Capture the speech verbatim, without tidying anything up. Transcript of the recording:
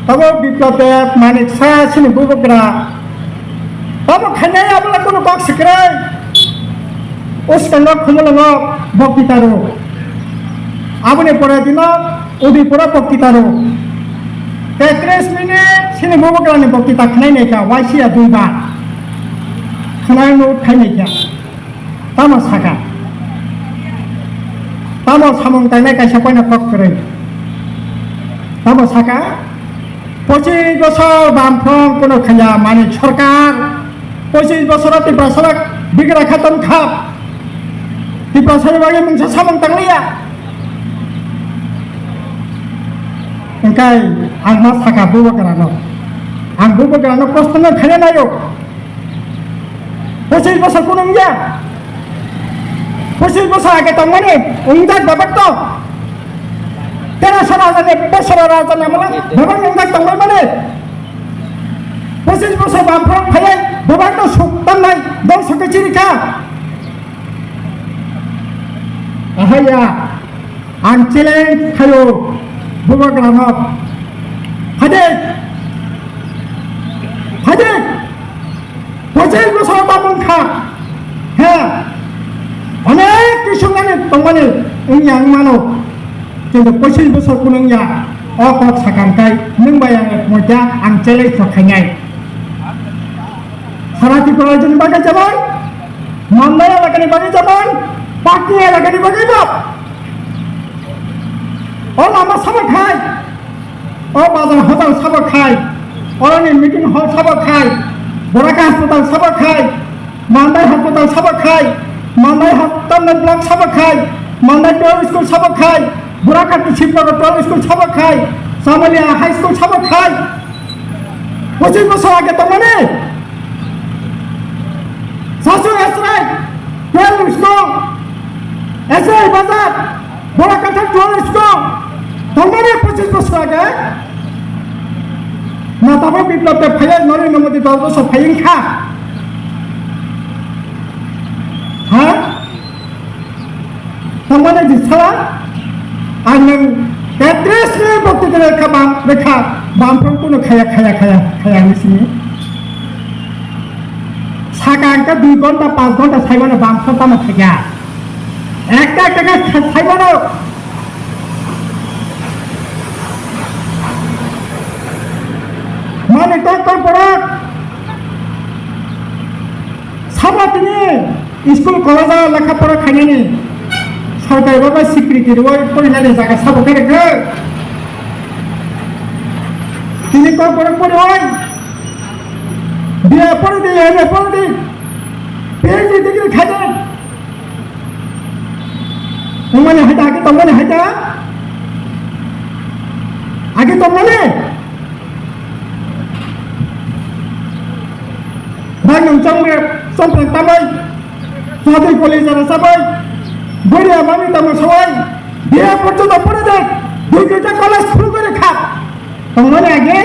Tabuk Biplab Deb, Manik Sa, chini bubagra. Tamo khainai abono kunu kok sikrwi. Uskango khumulwngo boktita rw. Aboni pore dino Udaipuro boktita rw. Tetris minute chini bubagrani boktita khnai naikha, waisiya duibar. Khnai no khai naikha. Tamo saka. Tamo samung tangnai kaisa poino kok kwrwi. Tamo saka. Pochis bosor bamfront kuno khaya mani sorkar. Pochis bosor Tiprasara bigra kha tong kha. Tiprasani bagwi mungsa samung tangliya. Engkai ang ma saka bubagrano. Ang bubagrano kosto no khaya nayo. Pochis bosor kuno wngya. Pochis bosor age tongmani wngjak bebak to. Tera sara jani bosor raja namala bebak wngjak tongmani. Pochis bosor bamfront phayai bebak to suk tamnai dol suk chiri kha. Ahaya. Ang challenge khayo bubagrano. Phade! Phade! Pochis bosor tamo wngkha. He! Onek kisungani tongmani wngya wngmano. Kintu pochis bosor kuno wngya. O kok sakang kai nwng bai ang ekmoi kha ang challenge rok khainai. Sara Tripura rajyoni bagwi jemon, Mandai elakani bagwi jemon, Patni elakani bagwi bo. O lama sabo khai, o bazar hotel sabo khai, oroni meeting hall sabo khai, Boraka hospital sabo khai, Mandai hospital sabo khai, Mandai hos-, Tamnai block sabo khai, Mandai primary school sabo khai, Boraka Sibnagar primary school sabo khai, Chamalia high school sabo khai. Pochis bosor age tongmani. Sasu Esrai, twelve school, Esrai Bazar, Borakathar twelve school, tongmani pochis bosor age. Na tamo Biplab Deb phaiya, Narendra Modi dos bosor phai wngkha. Ha? Tongmani di sala, ang nwng tetris ni bokti kene kha bam, rekha bamfront kuno khaya, khaya, khaya, khaya ni sini. Saka ang khe dui ghonta, panch ghonta saimano bamfront tamo khaya. Ekta, ekta khe sa-, saimano. Mani tor tor borok. Sabo tini school college o lekha pora khainani sorkari bai secretary rwi porinani jaga sabo khe rwkhe. Tini kok borok pori oi. B A pori di, M A pori di. P H D degree khainai. Tongmani hai ta, age tongmani hai ta. Age tongmani. Bai nwng chongmani, chongmani tamai, chadri koli jara sabai, bwrwi amani tamo sabai, B A porjonto pore de, dui duita college khulugwi rwkha. Tongmani age,